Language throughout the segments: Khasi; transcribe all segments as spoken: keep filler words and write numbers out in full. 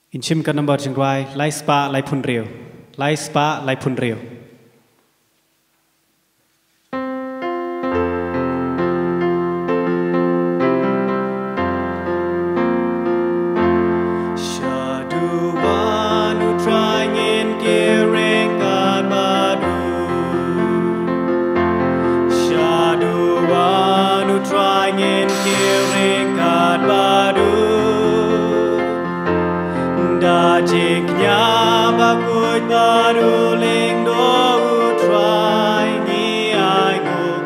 Ngin shim ka nambar jingrwai lai spah lai phew hynriew. Lai spah lai phew hynriew. Shaduwan u Trai ngin kiew ryngkat bad u. Shaduwan u Trai ngin kiew ryngkat bad u. Da jingkñia bakhuid bad u lyngdoh u Trai ngi ai nguh.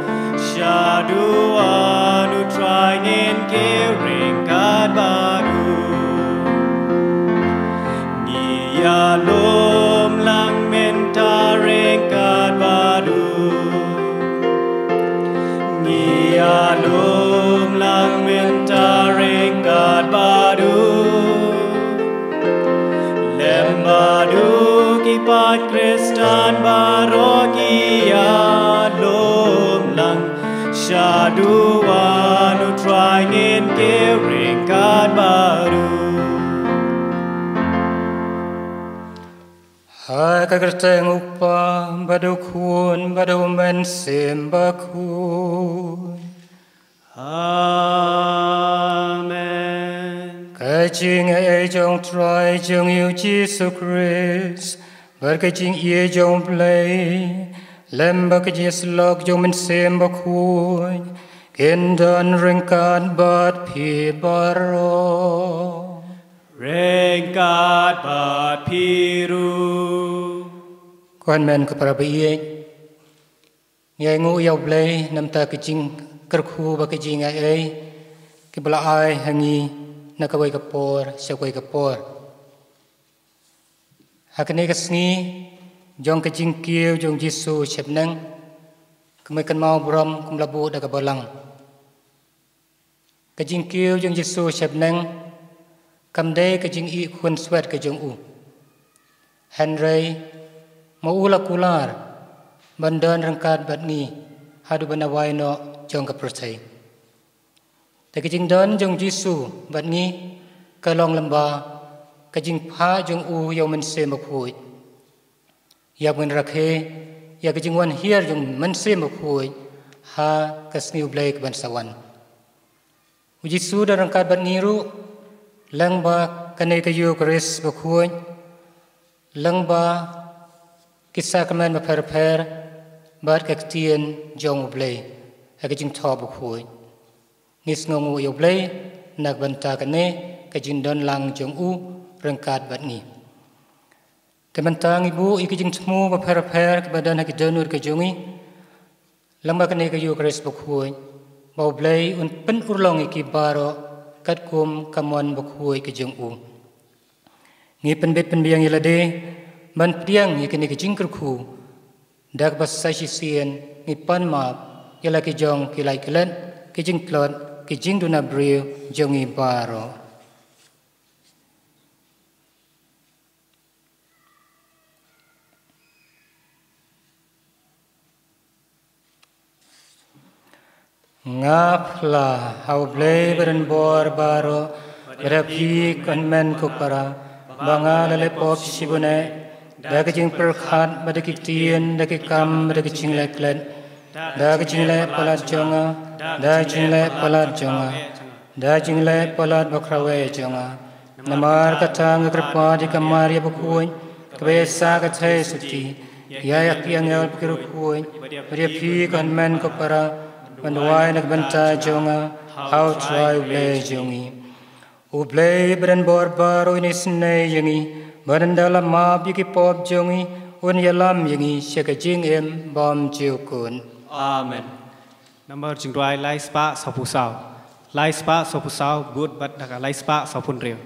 Shaduwan u Trai ngin kiew ryngkat bad u. Ngi ïalum lang mynta ryngkat bad u. Ngi ïalum lang mynta ryngkat bad u. Lem bad u ki paid Khristan baroh ki ïalum lang. Shaduwan u Trai ngin kiew ryngkat bad u. Ha ka kyrteng u Kpa bad u Khun bad u Mynsiem Bakhuid. Amen. Ka jingaiei jong u Trai jong ngi u Jisu Khrist bad ka jingïeit jong u Blei lem bad ka jingïasyllok jong u Mynsiem Bakhuid kin don ryngkat bad phi baroh. Ryngkat bad phi ruh. Ko hynmen ko para baieit, ngi ainguh ïa u Blei namar ka jingkyrkhu bad ka jingaiei kiba la ai ha ngi na kawei ka por sha kawei ka por. Ha kane ka sngi jong ka jingkiew jong u Jisu shapneng, kumne kynmaw burom kumba la buh da ka Balang. Ka jingkiew jong u Jisu shapneng kam dei ka jingïohi khunswet ka jong u, hynrei ma u la kular ban don ryngkat bad ngi haduh ban da wai noh jong ka pyrthei. Te ka jingdon jong u Jisu bad ngi ka long lyngba ka jingphah jong u ïa u Mynsiem Bakhuid. Ïa ban rakhe ïa ka jingwan hiar jong u Mynsiem Bakhuid ha ka sngi u Blei kaban sa wan. U Jisu u don ryngkat bad ngi ruh lyngba kane ka Ïukharist bakhuid, lyngba ki sakramen bapher bapher bad ka ktien jong u Blei ha ka Jingthoh Bakhuid. Ngi sngewnguh ïa u Blei na ka bynta kane ka jingdon lang jong u ryngkat bad ngi. Te mynta ngi buh ïa ki jingthmu bapher bapher kiba don ha ki dohnud ka jong ngi lyngba kane ka Ïukharist bakhuid, ba u Blei un pynurlong ïa ki baroh katkum ka mon bakhuid ka jong u. Ngi pynbit pynbiang ïa lade ban pdiang ïa kane ka jingkyrkhu. Da kaba sa shisien ngi pan map ïa la ki jong ki lait klet, ki jingtlot, ki jingduna briew jong ngi baroh. Nga phla ha u Blei ba don bor baroh, bad ha phi ko hynmen ko para, ba nga la leh pop shibun eh, da ka jingpyrkhat bad da ki ktien, da ki kam bad da ki jingleh klet, da ka jingleh palat jong nga, da ka jingleh palat jong nga, da ka jingleh palat bakhraw eh jong nga. Namar kata nga kyrpad ïa ka Maria bakhuid, kaba ïasah ka theisotti, ïa ki angel bad ki riewkhuid, bad ïa phi ko hynmen ko para, ban duwai na ka bynta jong nga ha u Trai u Blei jong ngi. U Blei ba don bor baroh un isynei ïa ngi, bad ynda la map ïa ki pop jong ngi, un ïalam ïa ngi sha ka jingim bymjukut. Amen. Nambar jingrwai lai spah sawphew saw. Lai spah sawphew saw, bud bad da ka lai spah sawphew hynriew.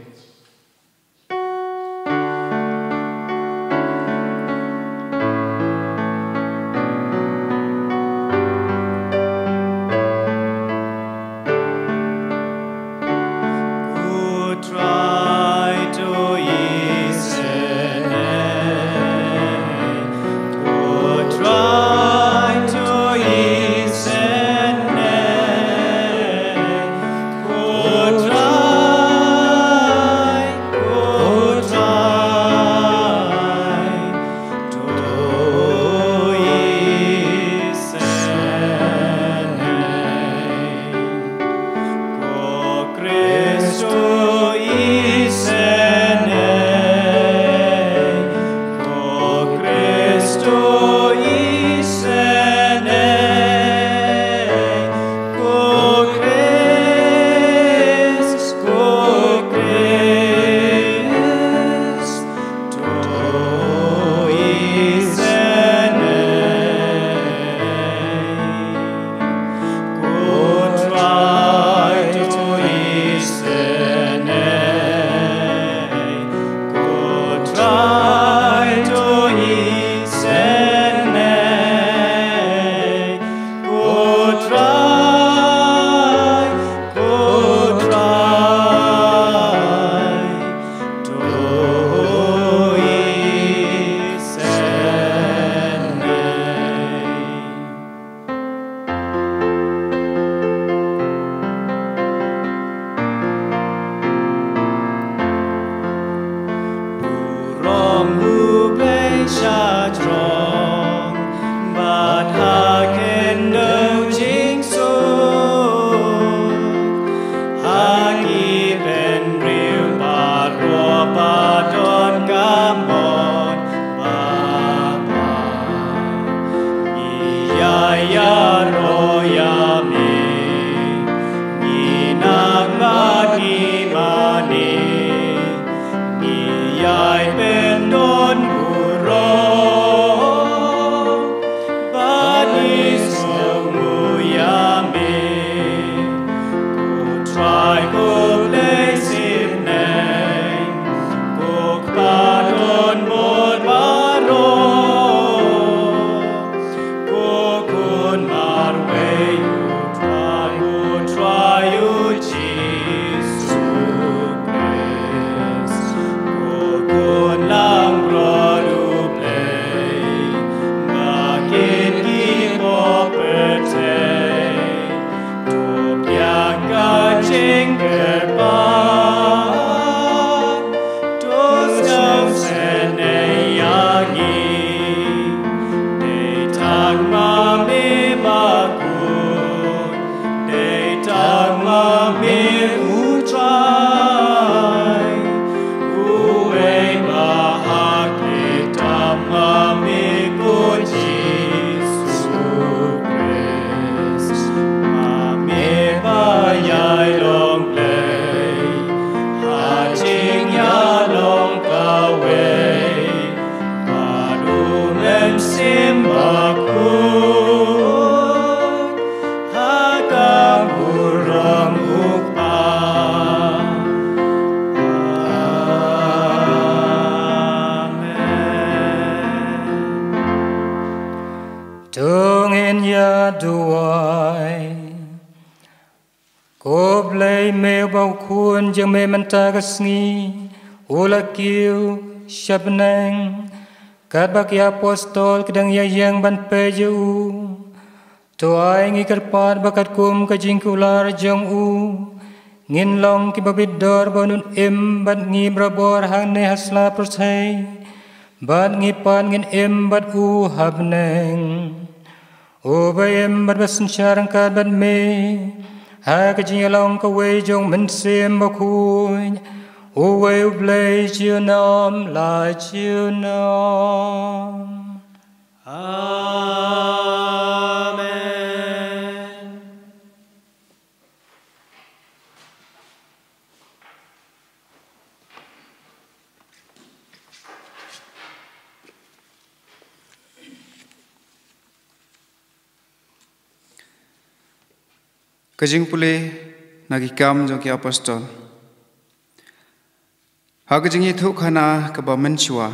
jong me mynta ka sngi, u la kiew sha bneng, katba ki apostol ki dang ïaïeng ban peit ïa u. To ai ngi kyrpad ba katkum ka jingkular jong u, ngin long kiba bit dor ban nud im bad ngi barabor hangne ha sla pyrthei, bad ngi pat ngin im bad u ha bneng. Uba im bad ba synshar ryngkat bad me ha ka jingïalong kawei jong u Mynsiem Bakhuid, uwei U Blei junom la junom. Amen. Ka jingpule na ki Kam jong ki Apostol. Ha ka jingïathuhkhana kaba mynshuwa,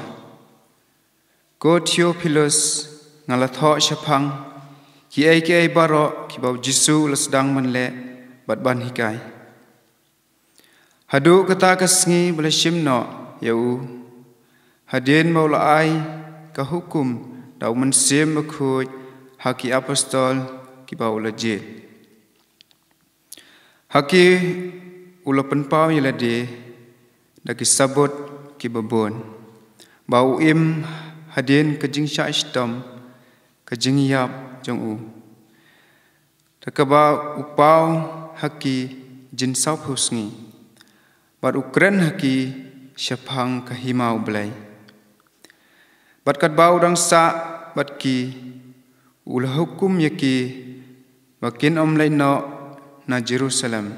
ko Theophilus, nga la thoh shaphang kiei kiei baroh kiba U Jisu u la sdang ban leh bad ban hikai, haduh kata ka sngi ba la shim noh ïa u, hadien ba u la ai ka hukum da U Mynsiem Bakhuid ha ki apostol kiba u la jied. Ha ki u la pynpaw ïa lade da ki sabut kiba bun, ba u im hadien ka jingshah shitom ka jingïap jong u, da kaba u paw ha ki jin sawphew sngi, bad u kren ha ki shaphang ka hima U Blei. Bad katba u dang sah bad ki, u la hukum ïa ki ba kin ym leit noh na Jerusalem,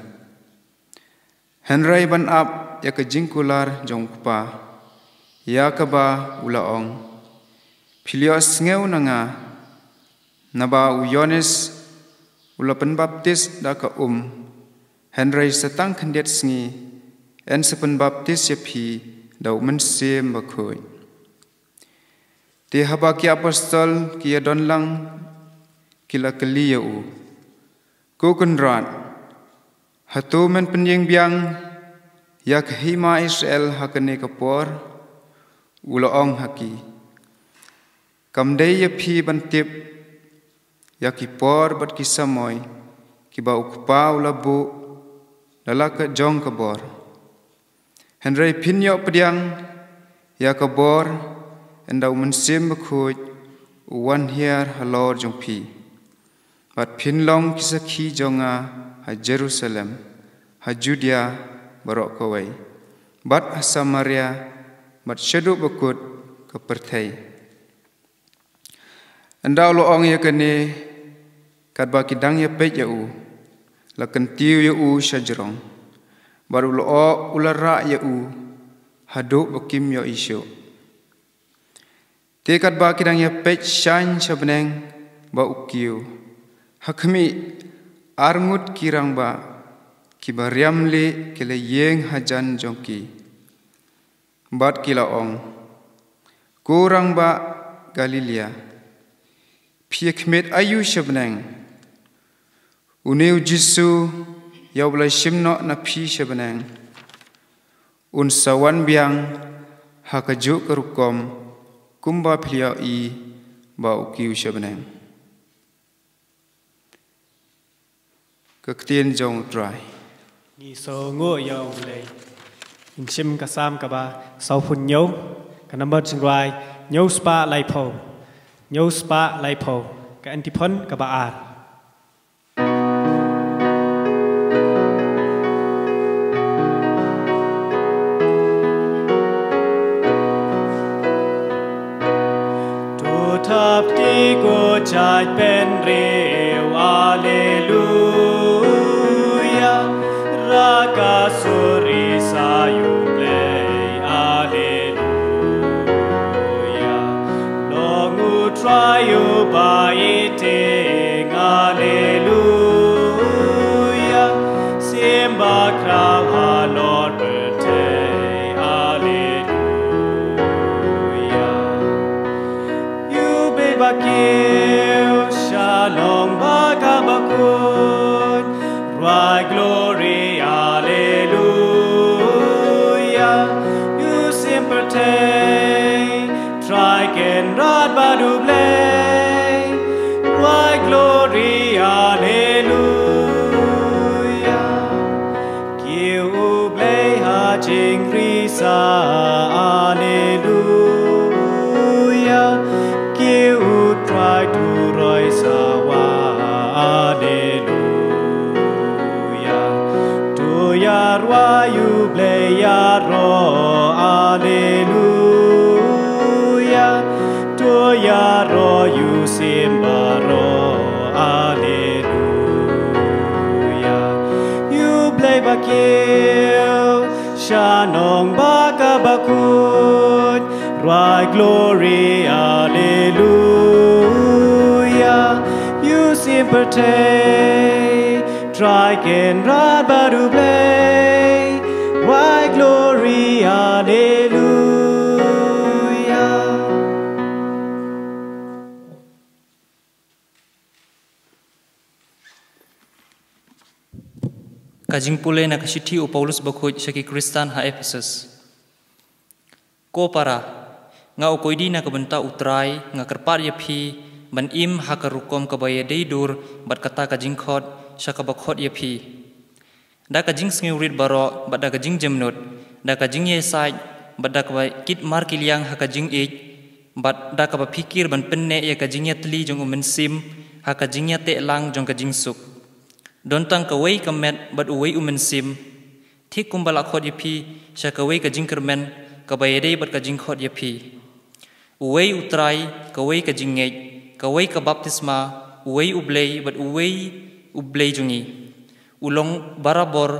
hynrei ban ap ïa ka jingkular jong U Kpa, ïa kaba u la ong: Phi la ïohsngew na nga, naba u Ïoannis u la pynbaptis da ka um, hynrei sa tang khyndiat sngi yn sa pynbaptis ïa phi da U Mynsiem Bakhuid. Te haba ki apostol ki ïadon lang, ki la kylli ïa u: Ko Kynrad, hato men pynïeng biang ïa ka hima Israel ha kane ka por? U la ong ha ki: Kam dei ïa phi ban tip ïa ki por bad ki samoi kiba U Kpa u la buh da la ka jong ka bor. Hynrei phin ïoh pdiang ïa ka bor ynda U Mynsiem Bakhuid u wan hiar halor jong phi, bad phin long ki sakhi jong nga ha Jerusalem, ha Judia baroh kawei, bad ha Samaria, bad shaduh ba kut ka pyrthei. Ynda u la ong ïa kane, katba ki dang ïapeit ïa u, la kyntiew ïa u sha jrong, bad u la o-, u la rah ïa u haduh ba kim ïohi shuh. Te katba ki dang ïapeit shane sha bneng ba u kiew, ha khmih, ar ngut ki rangbah kiba riam lieh ki la ïeng hajan jong ki, bad ki la ong: Ko rangbah Galilea, phi ïakhmied aïu sha bneng? Une U Jisu, ïa uba la shim noh na phi sha bneng, un sa wan biang ha kajuh ka rukom kumba phi la ïohi ba u kiew sha bneng. Ka ktien jong U Trai. Ngi sngewnguh ïa U Blei. Ngin shim ka Salm kaba sawphew hynñiew, ka number jingrwai hynñiew spah laiphew. Hynñiew spah laiphew. Ka antiphon kaba ar. To thap kti ko jait bynriew, Alleluia. Rah ka sur ris ïa U Blei, Alleluia. Long U Trai uba ïeit, Alleluia. Shim bakhraw halor pyrthei, Alleluia. Ïa U Blei ba kiew, Shalom. Pyrthei, Trai Kynrad bad U Blei, wai glory, Alleluia. Kiew U Blei ha jingri sa, Alleluia. Kiew U Trai turoi sawa, Alleluia. To ïarwai U Blei ïaroh, Alleluia. To ïaroh ïa u sim baroh, Alleluia. Ïa U Blei ba kiew sha nongbah kaba khuid, rwai glory, Alleluia. Ïa u sim pyrthei, Trai Kynrad bad U Blei, rwai glory, Alleluia. Ka jingpule na ka shithi u Paulus bakhuid sha ki Khristan ha Ephesus. Ko para, nga u koidi na ka bynta U Trai, nga kyrpad ïa phi ban im ha ka rukom kaba ïadei dur bad kata ka jingkhot sha kaba khot ïa phi, da ka jingsngewrit baroh bad da ka jingjemnud, da ka jingïasaid bad da kaba kit markylliang ha ka jingïeit, bad da kaba phikir ban pynneh ïa ka jingïatylli jong U Mynsiem ha ka jingïateh lang jong ka jingsuk. Don tang kawei ka met bad uwei U Mynsiem, thik kumba la khot ïa phi sha kawei ka jingkyrmen kaba ïadei bad ka jingkhot ïa phi. Uwei U Trai, kawei ka jingngeit, kawei ka baptisma, uwei U Blei bad uwei U Blei jong ngi, u long barabor,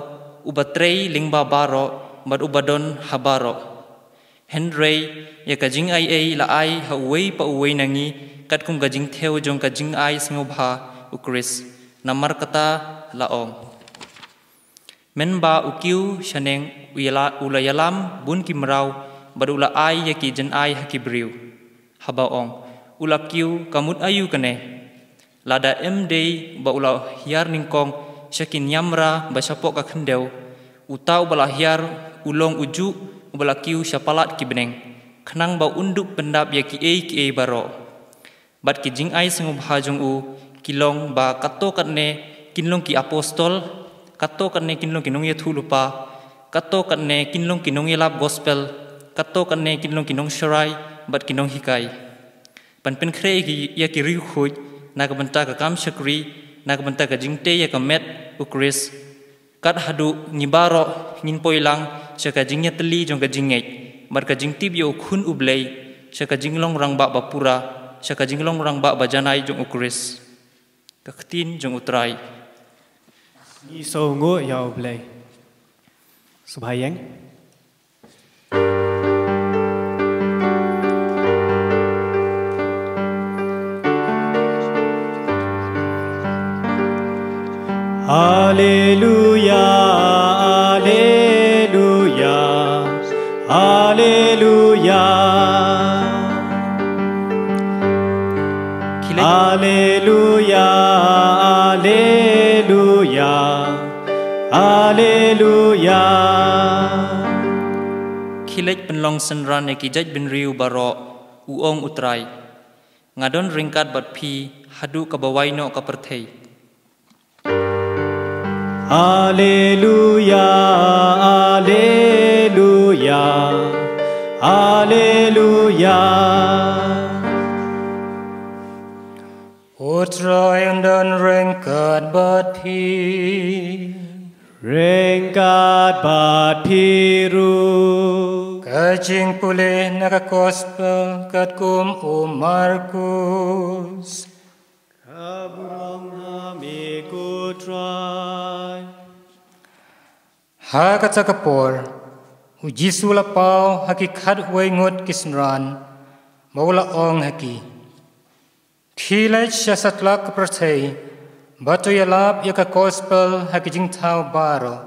uba trei lyngba baroh bad uba don ha baroh. Hynrei ïa ka jingaiei la ai ha uwei pa uwei na ngi, katkum ka jingthew jong ka jingai sngewbha U Khrist. Namar kata la ong, mynba u kiew shaneng u ïala-, u la ïalam bun ki mraw, bad u la ai ïa ki jynai ha ki briew. Haba ong, u la kiew, ka mut aïu kane? Lada ym dei ba u la hiar nyngkong sha ki niamra ba shapoh ka khyndew, uta uba la hiar u long ujuh uba la kiew sha palat ki bneng, khnang ba un dup pyndap ïa kiei kiei baroh. Bad ki jingai sngewbha jong u ki long ba kato katne kin long ki apostol, kato katne kin long ki nongïathuhlypa, kato katne kin long ki nongïalap gospel, kato katne kin long ki nongsharai bad ki nonghikai. Ban pynkhreh ïa ki, ïa ki riewkhuid na ka bynta ka kam shakri, na ka bynta ka jingtei ïa ka met U Khrist, kat haduh ngi baroh ngin poi lang sha ka jingïatylli jong ka jingngeit bad ka jingtip ïa U Khun U Blei, sha ka jinglong rangbah ba pura, sha ka jinglong rangbah ba janai jong U Khrist. Ka ktien jong U Trai. Ngi sngewnguh ïa U Blei. Sngewbha ïeng. Alleluia, alleluia, alleluia. Khie leit. Alleluia, alleluia, alleluia. Khie leit pynlong synran ïa ki jaitbynriew baroh, u ong U Trai. Nga don ryngkat bad phi haduh kaba wai noh ka pyrthei. Alleluia, alleluia, alleluia. U Trai un don ryngkat bad phi. Ryngkat bad phi ruh. Ka jingpule na ka Gospel katkum u Markus. Ka burom ha me ko Trai. Ha kata ka por, U Jisu u la paw ha ki khatwei ngut ki synran, bad u la ong ha ki, khie leit sha satlak ka pyrthei, bad to ïalap ïa ka Gospel ha ki jingthaw baroh.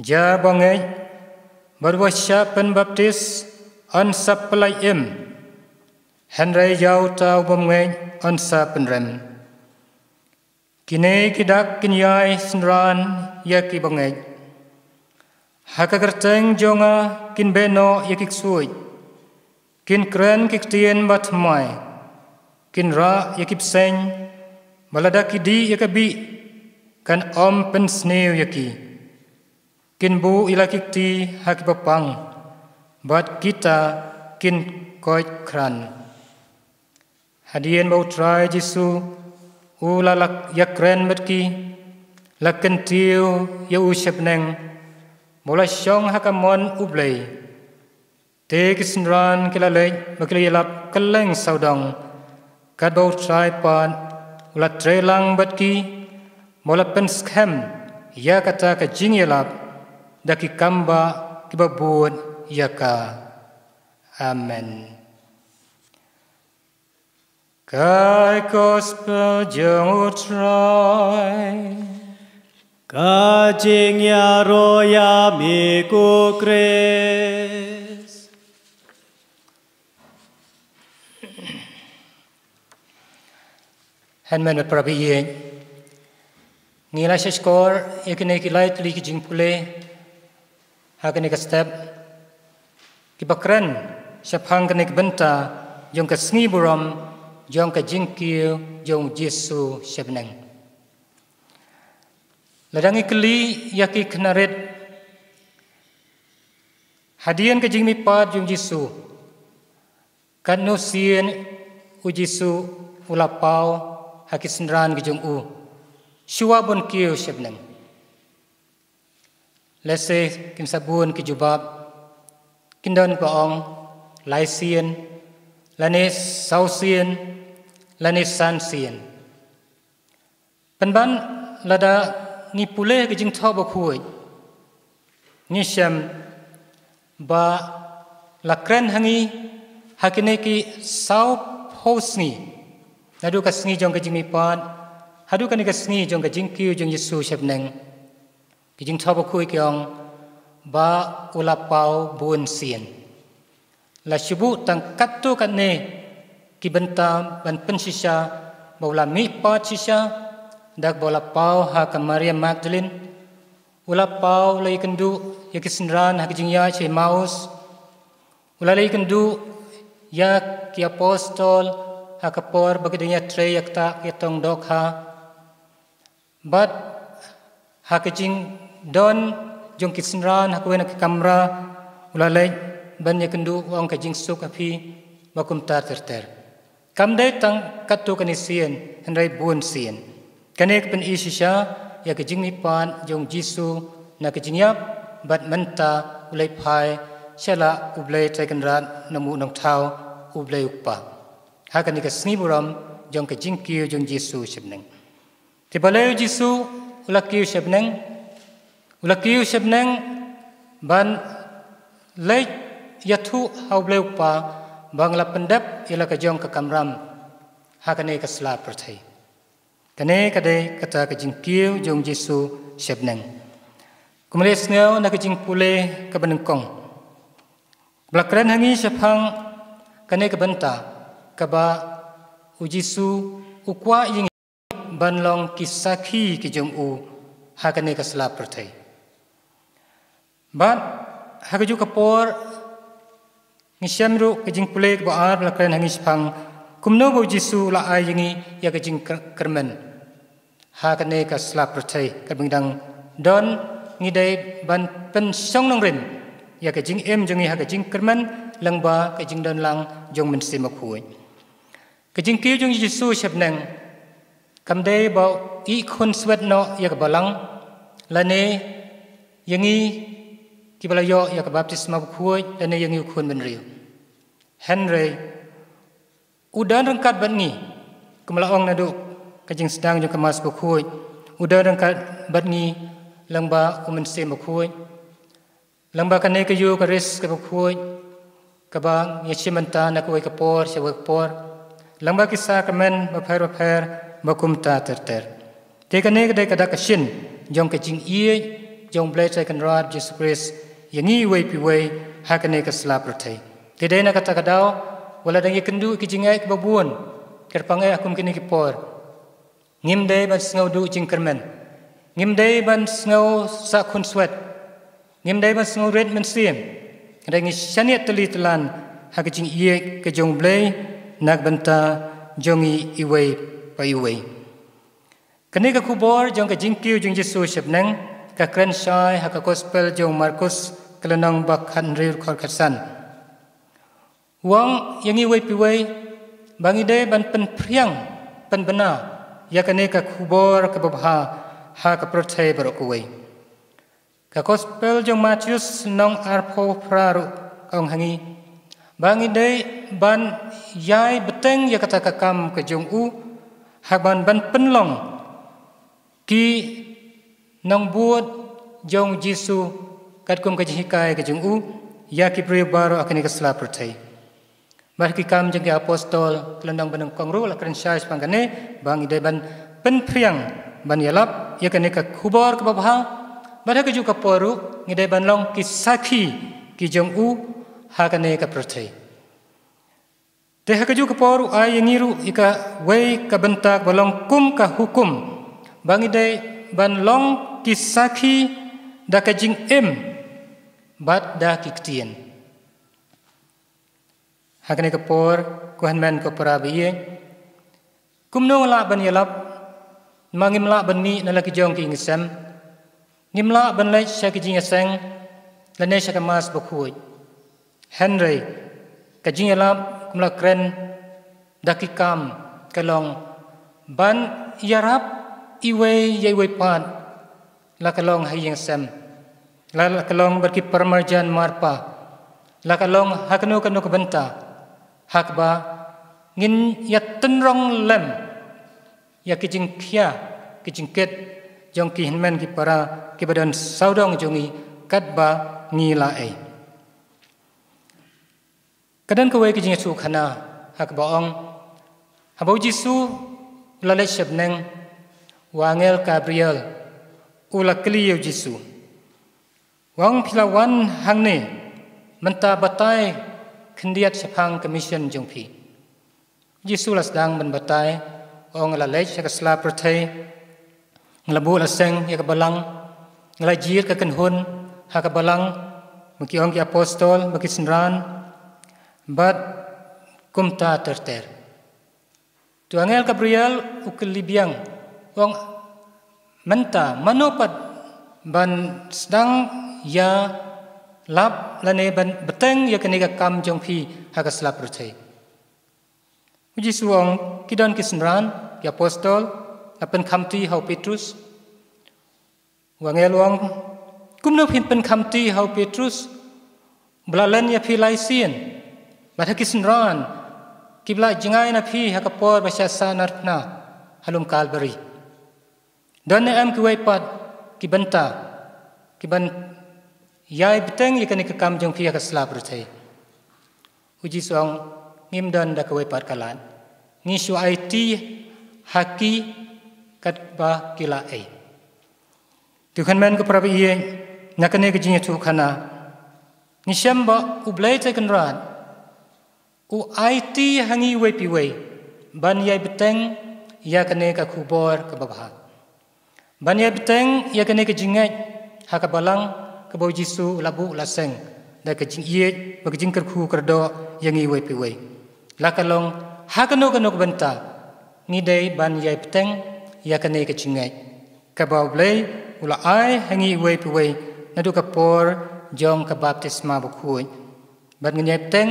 Ïa uba ngeit bad uba shah pynbaptis yn sa pynlait im, hynrei ïa uta u bym ngeit yn sa pynrem. Kine ki dak kin ïai synran ïa ki bangeit. Ha ka kyrteng jong nga kin beh noh ïa ki ksuid, kin kren ki ktien bathymmai, kin rah ïa ki bseiñ, bad lada ki dih ïa ka bih, kan ym pynsniew ïa ki. Kin buh ïa la ki kti ha kiba pang, bad kita kin koit khran. Hadien ba U Trai Jisu u la ïakren bad ki, la kyntiew ïa u sha bneng, ba u la shong ha ka mon U Blei. Te ki synran ki la leit bad ki la ïalap kylleng sawdong, katba U Trai pat u la trei lang bad ki, ba u la pynskhem ïa kata ka jingïalap da ki kambah kiba bud ïa ka. Amen. Ka Gospel jong U Trai. Ka jingïaroh ïa me ko Khrist. Hynmen me para baieit, ngi la shahshkor ïa kine ki lai tylli ki jingpule ha kane ka step, kiba kren shaphang kane ka bynta jong ka sngi burom jong ka jingkiew jong U Jisu sha bneng. Lada ngi kylli ïa ki khynnah rit hadien ka jingmihpat jong U Jisu, katno sien U Jisu u la paw ha ki synran ki jong u shuwa ban kiew sha bneng? Lehse kin sa bun ki jubab, kin don ba ong lai sien, lane saw sien, lane san sien. Pynban lada ngi pule ka Jingthoh Bakhuid, ngi shem ba la kren ha ngi ha kine ki saw phew sngi, naduh ka sngi jong ka jingmihpat haduh kane ka sngi jong ka jingkiew jong U Jisu sha bneng. Ki Jingthoh Bakhuid ki ong ba u la paw bun sien. La shu buh tang katto katne ki bynta ban pynshisha ba u la mihpat shisha, da kaba u la paw ha ka Maria Magdalene, u la paw, u la ïakynduh ïa ki synran ha ka jingïaid sha Emmaus, u la ïakynduh ïa ki apostol ha ka por ba ki dang ïatrei ïa kata ka tong dohkha. Bad ha ka jingdon jong ki synran ha kawei na ka kamra, u la leit ban ïakynduh, u ong ka jingsuk ha phi, bad kumta ter ter. Kam dei tang katto katne sien, hynrei bun sien. Kane ka pyni shisha ïa ka jingmihpat jong U Jisu na ka jingïap, bad mynta u leit phai sha la U Blei Trai Kynrad Nongbuh Nongthaw, U Blei U Kpa, ha kane ka sngi burom jong ka jingkiew jong U Jisu sha bneng. Te balei U Jisu u la kiew sha bneng? U la kiew sha bneng ban leit ïathuh ha U Blei U Kpa ba ngi la pyndep ïa la ka jong ka kamram ha kane ka sla pyrthei. Kane ka dei kata ka jingkiew jong U Jisu sha bneng. Kumba la sngew na ka jingpule kaba nyngkong, ba la kren ha ngi shaphang kane ka bynta kaba U Jisu u kwah ïa ngi ban long ki sakhi ki jong u ha kane ka sla pyrthei. Bad ha kajuh ka por ngi shem ruh ka jingpule kaba ar ba la kren ha ngi shaphang kumno ba U Jisu u la ai ïa ngi ïa ka jingkyrmen ha kane ka sla pyrthei kaba ngi dang don. Ngi dei ban pynshong nongrim ïa ka jingim jong ngi ha ka jingkyrmen lyngba ka jingdon lang jong U Mynsiem Bakhuid. Ka jingkiew jong U Jisu sha bneng kam dei ba u ïehkhun swet noh ïa ka balang, lane ïa ngi kiba la ïoh ïa ka baptisma bakhuid, lane ïa ngi u khun bynriew. Hynrei u don ryngkat bad ngi, kumba la ong naduh ka jingsdang jong ka Mass Bakhuid, u don ryngkat bad ngi lyngba U Mynsiem Bakhuid. Lyngba kane ka ïew ka risa kaba khuid kaba ngi shim bynta na kawei ka por sha kawei ka por, lyngba ki sakramen bapher bapher, ba kumta ter ter. Te kane ka dei ka dak ka shin jong ka jingïeit jong U Blei Trai Kynrad Jisu Khrist ïa ngi iwei pa iwei ha kane ka sla pyrthei. Te dei na kata ka daw, wat la dang ïakynduh ki jingeh kiba bun, kyrpang eh ha kum kine ki por, ngim dei ban sngew duh jingkyrmen. Ngim dei ban sngew sah khunswet. Ngim dei ban sngewrit mynsiem, hynrei ngi shaniah tylli tylan ha ka jingïeit ka jong U Blei na ka bynta jong ngi iwei pa iwei. Kane ka khubor jong ka jingkiew jong Jisu sha bneng ka kren shai ha ka Gospel jong u Markus, ka lynnong ba khathynriew, dkhot khatsan. U ong ïa ngi iwei pa iwei ba ngi dei ban pynphriang, pynbna ïa kane ka khubor kaba bha ha ka pyrthei baroh kawei. Ka Gospel jong u Mathaios lynnong arphew phra ruh ka ong ha ngi ba ngi dei ban ïai bteng ïa kata ka kam ka jong u, ha kaba ban pynlong ki nongbud jong u Jisu katkum ka jinghikai ka jong u ïa ki briew baroh ha kane ka sla pyrthei. Bad ha Ki Kam jong ki Apostol, ka lynnong banyngkong ruh la kren shai shaphang kane ba ngi dei ban pynphriang, ban ïalap ïa kane ka khubor kaba bha. Bad ha kajuh ka por ruh ngi dei ban long ki sakhi ki jong u ha kane ka pyrthei. Te ha kajuh ka por u ai ïa ngi ruh ïa kawei ka bynta kaba long kum ka hukum ba ngi dei ban long ki sakhi da ka jingim bad da ki ktien. Ha kane ka por, ko hynmen ko para ba ïeit, kumno ngi lah ban ïalap, namar ngim lah ban mih na la ki jong ki ïing ki sem, ngim lah ban leit sha ki jingïaseng lane sha ka Mass bakhuid. Hynrei ka jingïalap kum la kren da Ki Kam ka long ban ïarap iwei ïa iwei pat, la ka long ha ïing sem, la, la ka long bad ki paramarjan marpa, la ka long ha kano kano ka bynta, ha kaba ngin ïatynrong lem ïa ki jingkhia, ki jingkit jong ki hynmen ki para kiba don sawdong jong ngi katba ngi la ei. Ka don kawei ka jingïathuhkhana ha kaba ong, haba u Jisu u la leit sha bneng, u angel Gabriel u la kylli ïa u Jisu, u ong, phi la wan hangne mynta, batai khyndiat shaphang ka mission jong phi. U Jisu u la sdang ban batai, u ong, nga la leit sha ka sla pyrthei, nga la buh la seng ïa ka balang, nga la jied ka kynhun ha ka balang, ba ki ong ki apostol, ba ki synran, bad kumta ter ter. Te u angel Gabriel u kylli biang, u ong, mynta mano pat ban sdang ïalap lane ban bteng ïa kane ka kam jong phi ha ka sla pyrthei? U Jisu u ong, ki don ki synran, ki apostol, la pynkhamti ha u Petrus. U angel u ong, kumno phin pynkhamti ha u Petrus, ba la len ïa phi lai sien, bad ha ki synran, kiba la jngai na phi ha ka por ba shah sahnarphna ha lum Kalbari? Don ne em kiwei pat ki bynta kiban ïai bteng ïa kane ka kam jong phi ha ka sla pyrthei? U Jisu u ong, ngim don da kawei pat ka lad, ngi shu aiti ha ki katba ki la ei. Te ko hynmen ko para ba ïeit, na kane ka jingïathuhkhana ngi shem ba U Blei Trai Kynrad u aiti ha ngi iwei pa iwei ban ïai bteng ïa kane ka khubor kaba bha, ban ïai bteng ïa kane ka jingngeit ha ka balang kaba u Jisu u la buh la seng da ka jingïeit bad ka jingkyrkhu kyrdoh ïa ngi iwei pa iwei. La ka long ha kano kano ka bynta, ngi dei ban ïai bteng ïa kane ka jingngeit kaba U Blei u la ai ha ngi iwei pa iwei naduh ka por jong ka baptisma bakhuid. Bad ngin ïai bteng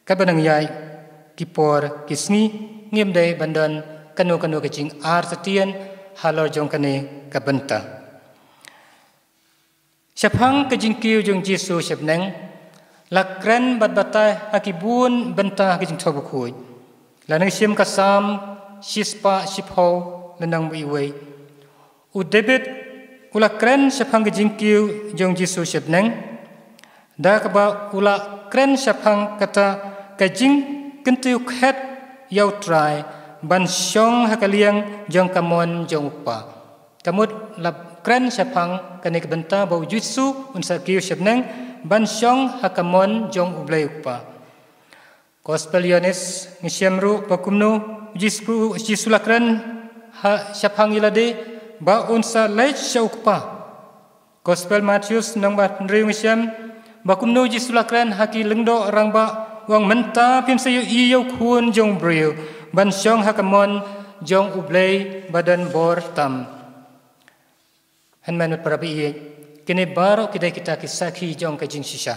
katba nang ïaid ki por ki sngi, ngim dei ban don kano kano ka jingartatien halor jong kane ka bynta. Shaphang ka jingkiew jong u Jisu sha bneng, la kren bad batai ha ki bun bynta ha ka Jingthoh Bakhuid. Lada ngi shim ka Salm shispah shiphew, lynnong ba iwei, u David u la kren shaphang ka jingkiew jong u Jisu sha bneng, da kaba u la kren shaphang kata ka jingkyntiew khet ïa U Trai ban shong ha ka liang jong ka mon jong U Kpa. Ka mut la kren shaphang kane ka bynta ba u Jisu un sa kiew sha bneng ban shong ha ka mon jong U Blei U Kpa. Gospel Ïoannis ngi shem ruh ba kumno u Jisu, Jisu la kren ha shaphang ïa lade ba un sa leit sha U Kpa. Gospel Mathaios lynnong ba hynriew ngi shem ba kumno Jisu la kren ha ki lyngdoh rangbah, u ong mynta phim sa ïohi ïa u Khun jong u briew ban shong ha ka mon jong U Blei ba don bor tam. Hynmen bad para baieit, kine baroh ki dei kita ki sakhi jong ka jingshisha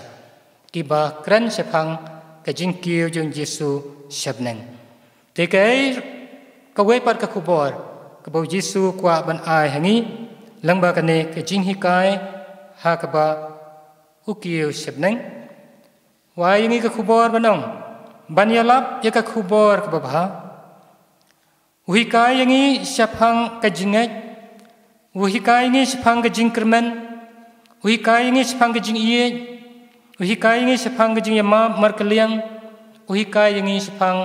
kiba kren shaphang ka jingkiew jong u Jisu sha bneng. Te kaei kawei pat ka khubor kaba u Jisu u kwah ban ai ha ngi lyngba kane ka jinghikai ha kaba u kiew sha bneng? U ai ïa ngi ka khubor ban ong, ban ïalap ïa ka khubor kaba bha. U hikai ïa ngi shaphang ka jingngeit. U hikai ïa ngi shaphang ka jingkyrmen. U hikai ïa ngi shaphang ka jingïeit. U hikai ïa ngi shaphang ka jingïamap markylliang. U hikai ïa ngi shaphang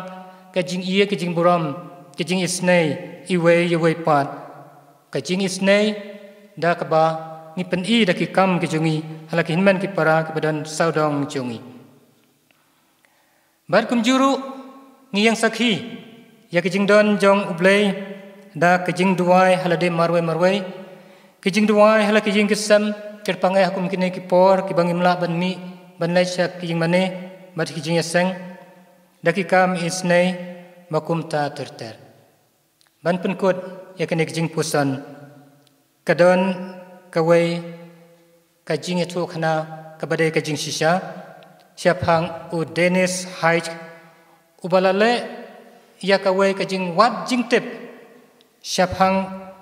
ka jingïeit, ka jingburom, ka jingisynei iwei ïa iwei pat. Ka jingisynei da kaba ngi pyni da ki kam ki jong ngi ha la ki hynmen ki para kiba don sawdong jong ngi. Bad kumjuh ruh ngi ïeng sakhi ïa ka jingdon jong U Blei da ka jingduwai ha lade marwei marwei. Ka jingduwai ha la ki ïing ki sem, kyrpang eh ha kum kine ki por kiba ngim lah ban mih ban leit sha ki ïingmane bad ki jingïaseng da ki kam isynei ba kumta ter ter. Ban pynkut ïa kane ka jingpuson, ka don kawei ka jingïathuhkhana kaba dei ka jingshisha shaphang u Dennis Hyde, uba la leh ïa kawei ka jingwad jingtip shaphang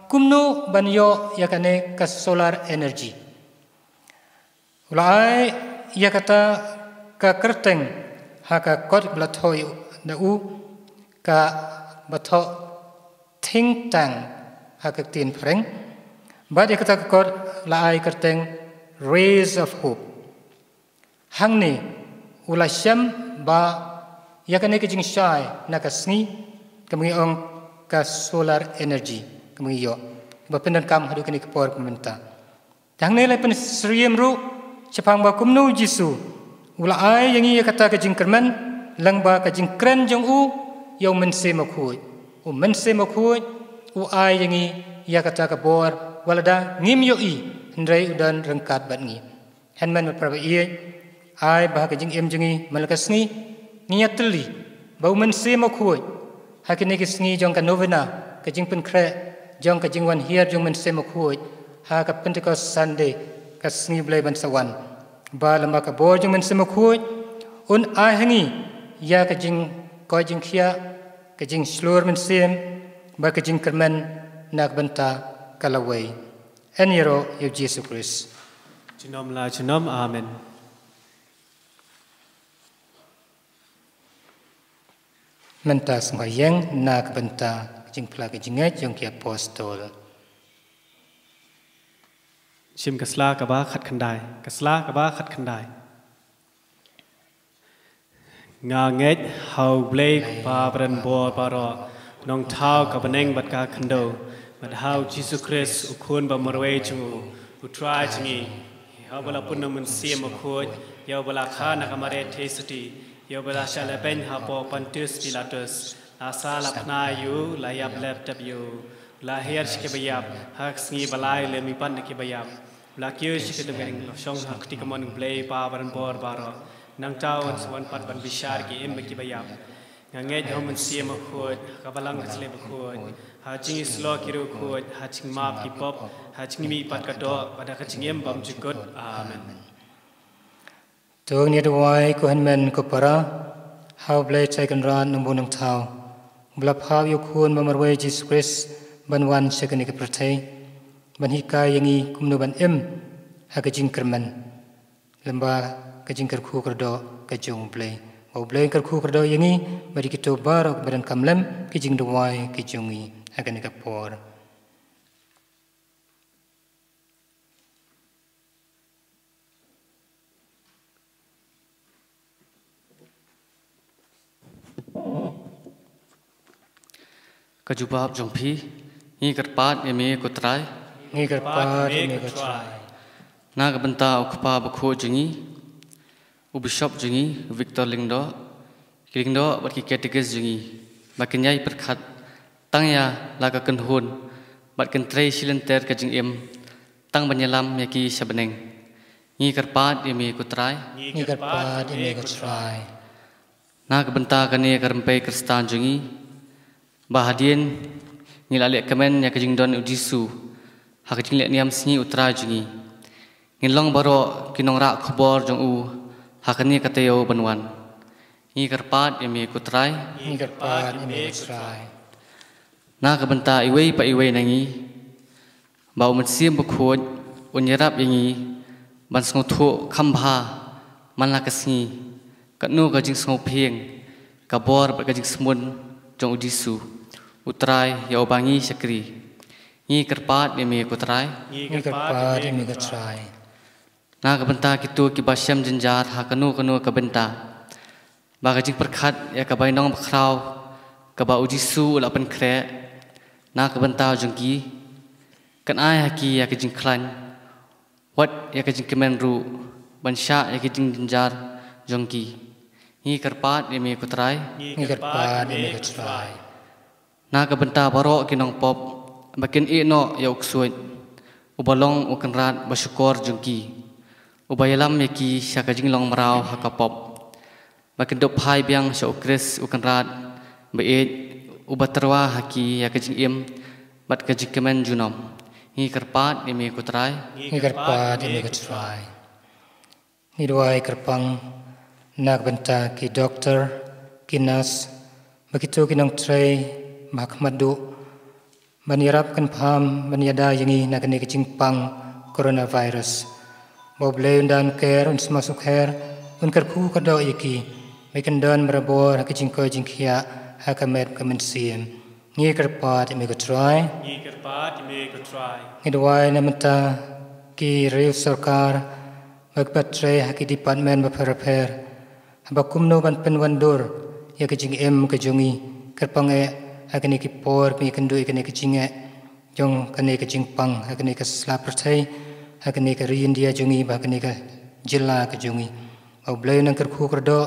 kumno ban ïoh ïa kane ka solar energy. U la ai ïa kata ka kyrteng ha ka kot ba la thoh da u, kaba thoh think tank ha ka ktien phareng. Bad ïa kata ka kot la ai kyrteng Rays of Hope. Hangne u la shem ba ïa kane ka jingshai na ka sngi, kaba ngi ong ka solar energy, kaba ngi ïoh ba pyndonkam haduh kane ka por mynta. Te hangne la pynsyriem ruh shaphang ba kumno u Jisu u la ai ïa ngi ïa kata ka jingkyrmen lyngba ka jingkren jong u ïa u Mynsiem Bakhuid. U Mynsiem Bakhuid u ai ïa ngi ïa kata ka bor, wat lada ngim ïohi, hynrei u don ryngkat bad ngi. Hynmen bad para baieit, ai ba ha ka jingim jong ngi man la ka sngi, ngin ïatylli ba u Mynsiem Bakhuid ha kine ki sngi jong ka novena, ka jingpynkhreh jong ka jingwan hiar jong u Mynsiem Bakhuid ha ka Pentecost Sunday, ka sngi Blei ban sa wan, ba lyngba ka bor jong u Mynsiem Bakhuid un ai ha ngi ïa ka jingkoit jingkhiah, ka jingshlur mynsiem bad ka jingkyrmen na ka bynta ka lawei. Yn ïaroh ïa u Jisu Khrist. Junom la junom. Amen. Mynta sngewbha ïeng na ka bynta ka jingphla ka jingngeit jong ki apostol. Shim ka sla kaba khatkhyndai, ka sla kaba khatkhyndai. Nga ngeit ha U Blei Kpa ba donbor baroh, Nongthaw ka bneng bad ka khyndew, bad ha u Jisu Khrist u Khun ba marwei jong u, u Trai jong ngi, ïa uba la pun da u Mynsiem Bakhuid, ïa uba la kha na ka Maria Theisotti, ïa uba la shah lehbeiñ hapoh Pontius Pilatus, la sah, la phna ïa u, la ïap lep tep ïa u, la hiar sha kiba ïap, ha ka sngi ba lai u la mihpat na kiba ïap. La kiew sha ka dewïong, la shong ha ka kti kamon U Blei Kpa ba donbor baroh. Nangta un sa wan pat ban bishar ki im bad kiba ïap. Nga ngeit ha u Mynsiem Bakhuid, ha ka Balang Katolik bakhuid, ha ka jingïasyllok ki riewkhuid, ha ka jingmap ki pop, ha ka jingmihpat ka doh, bad ha ka jingim bymjukut. Amen. To ngin ïa duwai ko hynmen ko para, ha U Blei Trai Kynrad Nongbuh Nongthaw, uba la phah ïa u Khun ba marwei Jisu Khrist ban wan sha kane ka pyrthei, ban hikai ïa ngi kumno ban im ha ka jingkyrmen, lyngba ka jingkyrkhu kyrdoh ka jong U Blei. Ba U Blei un kyrkhu kyrdoh ïa ngi bad ïa kito baroh kiba donkam lem ki jingduwai ki jong ngi ha kane ka por. Ka jubab jong phi. Ngi kyrpad ïa me ko Trai. Ngi kyrpad ïa me ko Trai. Na ka bynta u Kpa Bakhuid jong ngi, u Bishop jong ngi, u Victor Lyngdoh, ki Lyngdoh bad ki Katekist jong ngi, ba kin ïai pyrkhat tang ïa la ka kynhun bad kin trei shilynter ka jingim, Tang ban ïalam ïa ki sha bneng. Ngi kyrpad ïa me ko Trai. Ngi kyrpad ïa me ko Trai. Na ka bynta kane ka rympei Khristan jong ngi, ba hadien ngi la leh kmen ïa ka jingdon u Jisu ha ka jingleh niam sngi u Trai jong ngi, ngin long baroh ki nongrah khubor jong u ha kane ka taïew ban wan. Ngi kyrpad ïa me ko Trai. Ngi kyrpad ïa me ko Trai. Na ka bynta iwei pa iwei na ngi, ba u Mynsiem Bakhuid un ïarap ïa ngi ban sngewthuh kham bha man la ka sngi katno ka jingsngewphieng, ka bor bad ka jingsmut jong u Jisu u Trai ïa uba ngi shakri. Ngi kyrpad ïa me ko Trai. Ngi kyrpad ïa me ko Trai. Na ka bynta kito kiba shem jynjar ha kano kano ka bynta, ba ka jingpyrkhat ïa ka bainong bakhraw kaba u Jisu u la pynkhreh na ka bynta jong ki kan ai ha ki ïa ka jingkhlaiñ, wat ïa ka jingkmen ruh ban shah ïa ka jingjynjar jong ki. Ngi kyrpad ïa me ko Trai. Ngi kyrpad ïa me ko Trai. Na ka bynta baroh ki nongpop ba kin ïeh noh ïa u ksuid, uba long u Kynrad ba shukor jong ki, uba ïalam ïa ki sha ka jinglong mraw ha ka pop, ba kin dup phai biang sha u Khrist u Kynrad ba ïeit, uba tyrwa ha ki ïa ka jingim bad ka jingkmen junom. Ngi kyrpad ïa me ko Trai. Ngi kyrpad ïa me ko Trai. Ngi duwai kyrpang na ka bynta ki doktor, ki nas, bad kito ki nongtrei ba ha khmat duh, ban ïarap kynpham, ban ïada ïa ngi na kane ka jingpang coronavirus. Ba U Blei un donkam, un sma sukher, un kyrkhu kyrdoh ïa ki, ba kin don barabor ha ka jingkoit jingkhiah ha ka met ka mynsiem. Ngi kyrpad ïa me ko Trai. Ngi kyrpad ïa me ko Trai. Ngi duwai na ka bynta ki riew sorkar, ba ki trei ha ki department bapher bapher, haba kumno ban pynwandur ïa ka jingim ka jong ngi, kyrpang eh ha kane ki por, kane ka kynduh, kane ka jingeh jong kane ka jingpang ha kane ka sla pyrthei, ha kane ka ri India jong ngi, bad ha kane ka jylla ka jong ngi. Ba U Blei un nang kyrkhu kyrdoh,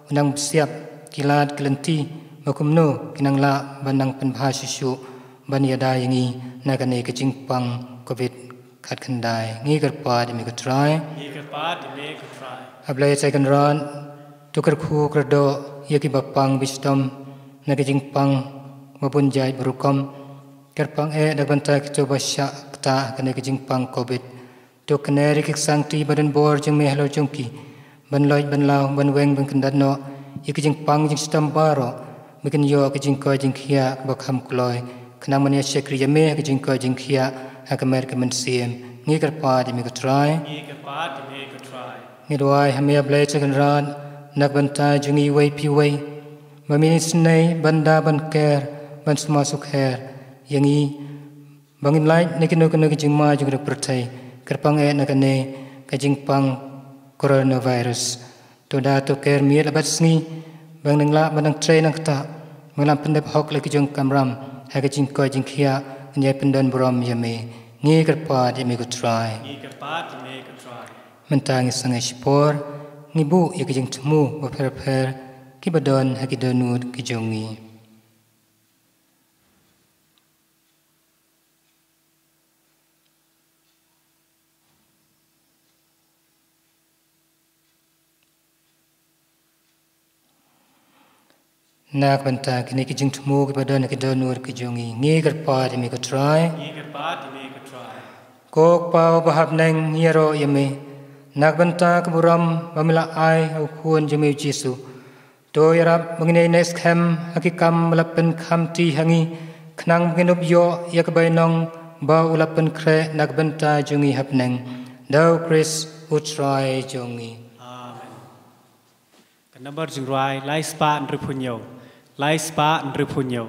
un nang pynsiap ki lad ki lynti, ba kumno kin nang lah ban nang pynbha shuh shuh ban ïada ïa ngi na kane ka jingpang covid khatkhyndai. Ngi kyrpad ïa me ko Trai. Ngi kyrpad ïa me ko Trai. A Blei Trai Kynrad, to kyrkhu kyrdoh ïa kiba pang ba shitom na ka jingpang ba bun jait ba rukom. Kyrpang eh na ka bynta kito ba shah ktah ha kane ka jingpang covid. To kner ïa ki ksangti ba don bor jong me halor jong ki, ban loit ban law, ban weng ban kyndat noh ïa ki jingpang jingshitom baroh, ba kin ïoh ka jingkoit jingkhiah kaba kham kloi, khnang ban ïa shakri ïa me ha ka jingkoit jingkhiah ha ka met ka mynsiem. Ngi kyrpad ïa me ko Trai. Ngi kyrpad ïa me ko Trai. Ngi duwai ha me A Blei Trai Kynrad, na ka bynta jong ngi iwei pa iwei, ba men isynei ban da ban ker, ban sma sukher ïa ngi, ba ngin lait na kino kino ki jingma jong ka pyrthei, kyrpang eh na kane ka jingpang coronavirus. To da to ker miet bad sngi, ba ngin nang lah ban nang trei nang ktah, ba ngin lah pyndep hok la ki jong ka kamram ha ka jingkoit jingkhiah, ngin ïa pyndon burom ïa me. Ngi kyrpad ïa me ko Trai. Ngi kyrpad ïa me ko Trai. Mynta ngi sangeh shipor, ngi buh ïa ki jingthmu bapher bapher kiba don ha ki dohnud ki jong ngi. Na ka bynta kine ki jingthmu kiba don ha ki dohnud ki jong ngi, ngi kyrpad ïa me ko Trai. Ngi kyrpad ïa me ko Trai. Ko Kpa uba ha bneng, ngi ïaroh ïa me na ka bynta ka burom ba me la ai ha u Khun jong me u Jisu. To ïarap ba ngin ïa ïaineh skhem ha ki kam ba la pynkhamti ha ngi, khnang ba ngin ïoh ïa ka bainong ba u la pynkhreh na ka bynta jong ngi ha bneng. Da u Khrist u Trai jong ngi. Amen. Ka nambar jingrwai lai spah hynriewphew hynñiew. Lai spah hynriewphew hynñiew.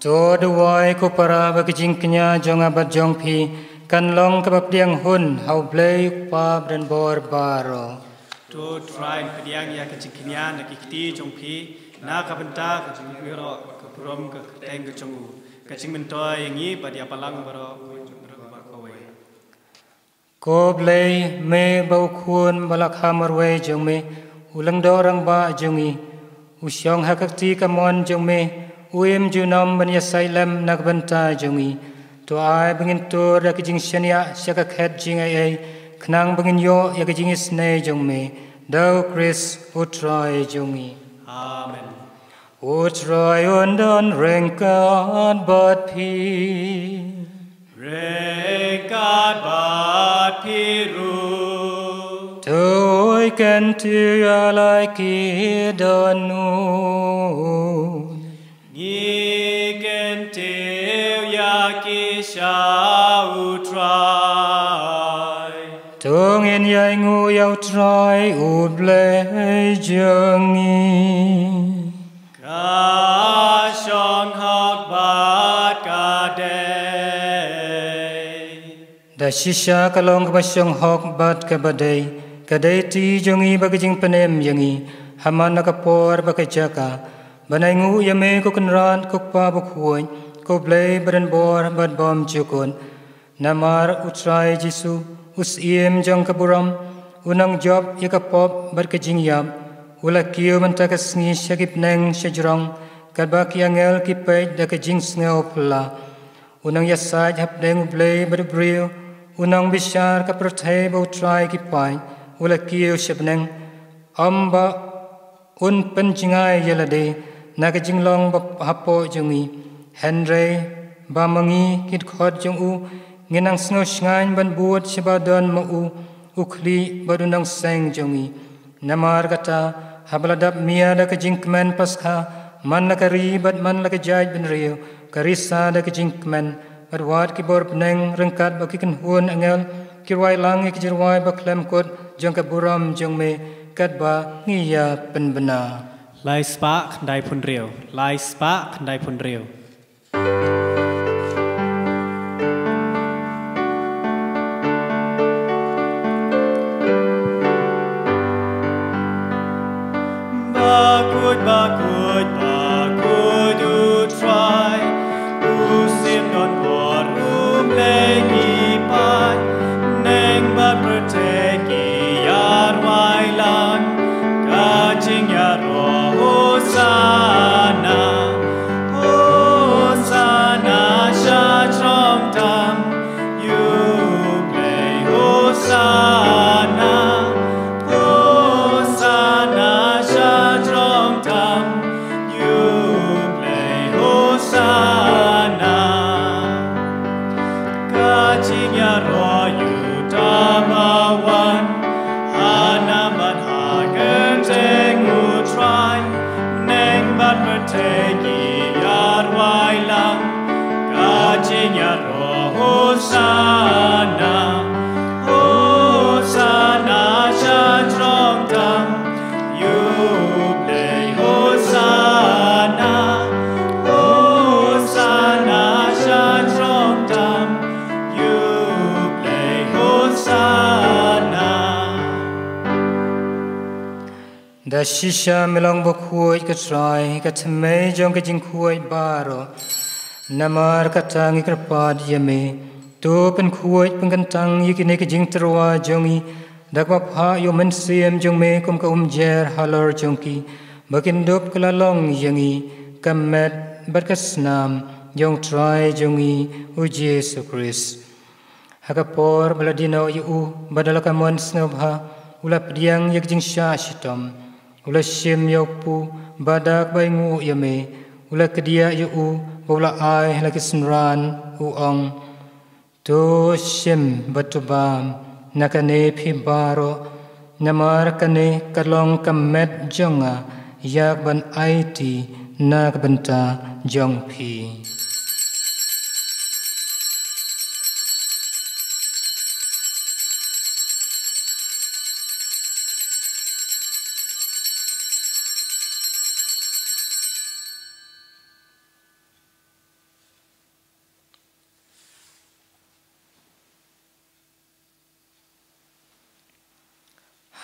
To duwai ko para ba ka jingkñia jong nga bad jong phi kan long kaba pdiang hun ha U Blei U Kpa badonbor baroh. To Trai, pdiang ïa ka jingkñia na ki kti jong phi na ka bynta ka jingïaroh ka burom ka kyrteng ka jong u, ka jingmyntoi ïa ngi bad ïa balang baroh. Ko Blei, me ba u khun ba la kha marwei jong me, u lyngdoh rangbah jong ngi, u shong ha ka kti kamon jong me, u im junom ban ïasaid lem na ka bynta jong ngi. To ai ba ngin tur da ka jingshaniah sha ka khet jingaiei, khnang ba ngin ïoh ïa ka jingisynei jong me, da U Khrist U Trai jong ngi. Amen. U Trai un don ryngkat bad phi. Ryngkat bad phi ruh. To kyntiew ïa la ki dohnud. Ngi kyntiew ïa ki sha U Trai. To ngin ïainguh ïa U Trai U Blei jong ngi. Ka shong hok bad ka dei. Da shisha ka long kaba shong hok bad kaba dei, ka dei kti jong ngi bad ka jingpynim ïa ngi, ha man la ka por bad ka jaka, ban ainguh ïa me ko Kynrad ko Kpa bakhuid, ko Blei badonbor bad bymjukut. Namar U Trai Jisu, u Syiem jong ka burom, u nang jop ïa ka pop bad ka jingïap, u la kiew mynta ka sngi sha ki bneng sha jrong, katba ki angel ki peit da ka jingsngew phylla. U nang ïasaid hapdeng u Blei bad u briew, u nang bishar ka pyrthei bad U Trai ki paid, u la kiew sha bneng. Ym ba un pynjngai ïa lade na ka jinglong ba hapoh jong ngi. Hynrei ba ma ngi ki dkhot jong u, ngin nang sngew shngaiñ ban bud shaba don ma u, u khlieh bad u nongseng jong ngi. Namar kata, haba la dap mia da ka jingkmen Paskha, man la ka ri bad man la ka jaid bynriew ka risa da ka jingkmen, bad wat ki bor bneng ryngkat bad ki kynhun angel ki rwai lang ïa ki jingrwai bakhlem kut jong ka burom jong me, katba ngi ïa pynbna. Lai spah khyndai phew hynriew. Lai spah khyndai phew hynriew. Bakhuid, bakhuid, bakhuid U Trai, u Syiem donbor, u Blei ki paid, bneng bad pyrthei ki ïa rwai lang ka jingïaroh Hosana. Hosana sha jrong tam ïa U Blei, Hosana. Hosana sha jrong tam ïa U Blei, Hosana. Ka jingïaroh ïa uta uba wan ha nam bad ha ka kyrteng U Trai, bneng bad pyrthei ki ïa rwai lang ka jingïaroh Hosana. Hosana sha jrong tam ïa U Blei, Hosana. Hosana sha jrong tam ïa U Blei, Hosana. Da shisha me long bakhuid ko Trai, ka thymmei jong ka jingkhuid baroh. Namar kata ngi kyrpad ïa me, to pynkhuid pynkyntang ïa kine ki jingtyrwa jong ngi da kaba phah ïa U Mynsiem jong me kum ka umjer halor jong ki, ba kin dup ka la long ïa ngi ka met bad ka snam jong U Trai jong ngi U Jisu Khrist. Ha ka por ba la die noh ïa u bad da la ka mon sngewbha, u la pdiang ïa ka jingshah shitom, u la shim ïa u kpu, bad da kaba ainguh ïa me, u la kdiah ïa u bad u la ai ha la ki synran, u ong: To shim bad to bam na kane phi baroh, namar kane ka long ka met jong nga, ïa kaban aiti na ka bynta jong phi.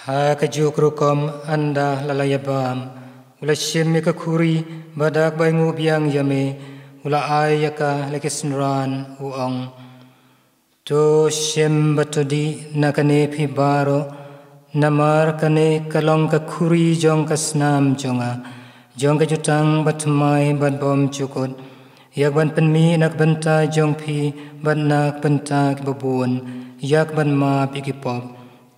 Ha kajuh ka rukom, ynda la la ïabam, u la shim ïa ka khuri, bad da kaba ainguh biang ïa me, u la ai ïa ka ha la ki synran, u ong: To shim bad to dih na kane phi baroh, namar kane ka long ka khuri jong ka snam jong nga, jong ka jutang bathymmai bad bymjukut, ïa kaban pynmih na ka bynta jong phi bad na ka bynta kiba bun, ïa kaban map ïa ki pop.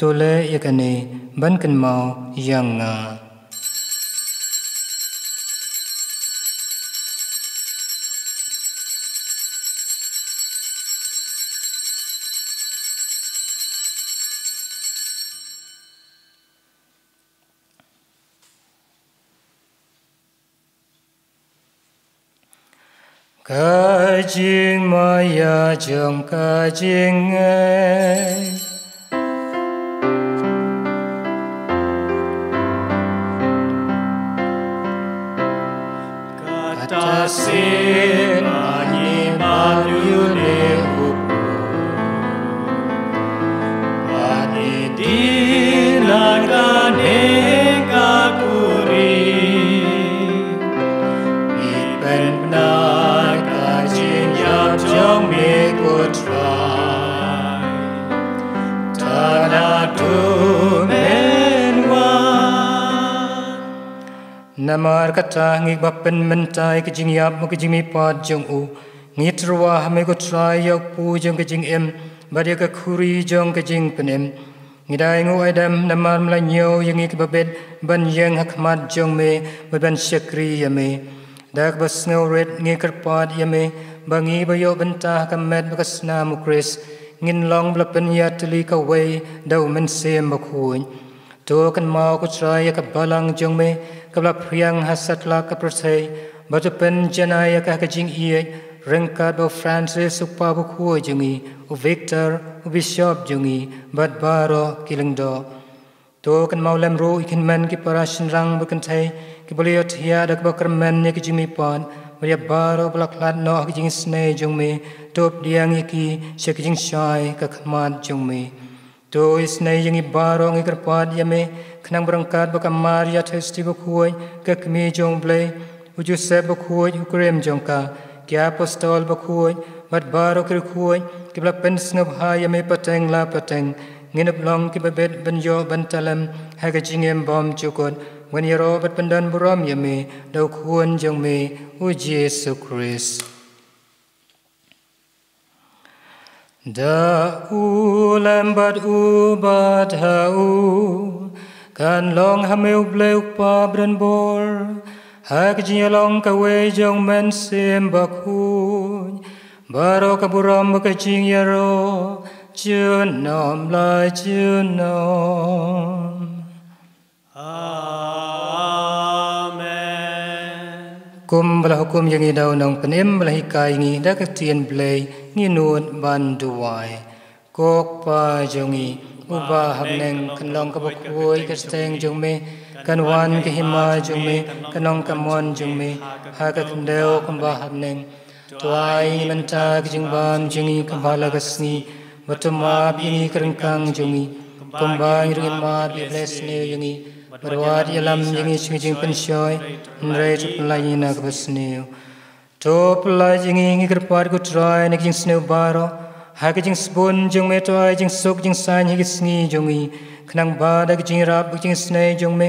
To leh ïa kane ban kynmaw ïa nga. Ka jingmaïa jong ka jingngeit. Kata sien ma ngi ba ngi ïoh ne u Bad ngi dih na kane ka khuri, ngi pynbna ka jingïap jong me ko Trai. Tang haduh men wan. Namar kata ngi ba pynmynta ïa ka jingïap bad ka jingmihpat jong u, ngi tyrwa ha me ko Trai ïa u kpu jong ka jingim, bad ïa ka khuri jong ka jingpynim. Ngi da ainguh aidem namar me la ñiew ïa ngi kiba bit ban ïeng ha khmat jong me, bad ban shakri ïa me. Da kaba sngewrit ngi kyrpad ïa me, ba ngi ba ïoh bynta ha ka met bad ka snam u Khrist, ngin long ba la pynïatylli kawei da u Mynsiem Bakhuid. To kynmaw ko Trai ïa ka balang jong me, kaba la phriang ha satlak ka pyrthei, bad to pynjanai ïa ka ha ka jingïeit, ryngkat bad u Francis u kpa bakhuid jong ngi, u Victor, u bishop jong ngi, bad baroh ki lyngdoh. To kynmaw lem ruh ïa ki hynmen ki para shynrang bad kynthei, kiba la ïohthiah da kaba kyrmen ïa ka jingmihpat, bad ïa baroh ba la khlad noh ha ka jingisynei jong me, to pdiang ïa ki sha ka jingshai ka khmat jong me. To isynei ïa ngi baroh, ngi kyrpad ïa me, khnang ba ryngkat bad ka Maria Theisotti bakhuid, ka Kmie jong u Blei, u Joseph bakhuid, u kurim jong ka, ki apostol bakhuid, bad baroh ki riewkhuid kiba la pynsngewbha ïa me pateng la pateng, ngin ym long kiba bit ban ïoh bynta lem ha ka jingim bymjukut, ban ïaroh bad pyndonburom ïa me da u Khun jong me, u Jisu Khrist. Da u lem bad u bad ha u, kan long ha me u Blei u Kpa badonbor, ha ka jingïalong kawei jong u Mynsiem Bakhuid, baroh ka burom bad ka jingïaroh, junom la junom. Amen. Kumba la hukum ïa ngi da u Nongpynim, ba la hikai ïa ngi da ka ktien Blei, ngin nud ban duwai. Ko Kpa jong ngi, uba ha bneng, kan long kaba khuid ka kyrteng jong me, kan wan ka hima jong me, kan long ka mon jong me ha ka khyndew kumba ha bneng. To ai mynta ka jingbam jong ngi kaba ha la ka sngi, bad to map ïa ngi ka ryngkang jong ngi, kumba ngi ruh ngin map ïa kiba leh sniew ïa ngi, bad wat ïalam ïa ngi sha ka jingpynshoi, hynrei to pyllait ïa ngi na kaba sniew. To pyllait ïa ngi, ngi kyrpad ko Trai, na ka jingsniew baroh, ha ka jingsbun jong me to ai jingsuk jingsaiñ ha ka sngi jong ngi, khnang ba da ka jingïarap bad ka jingisynei jong me,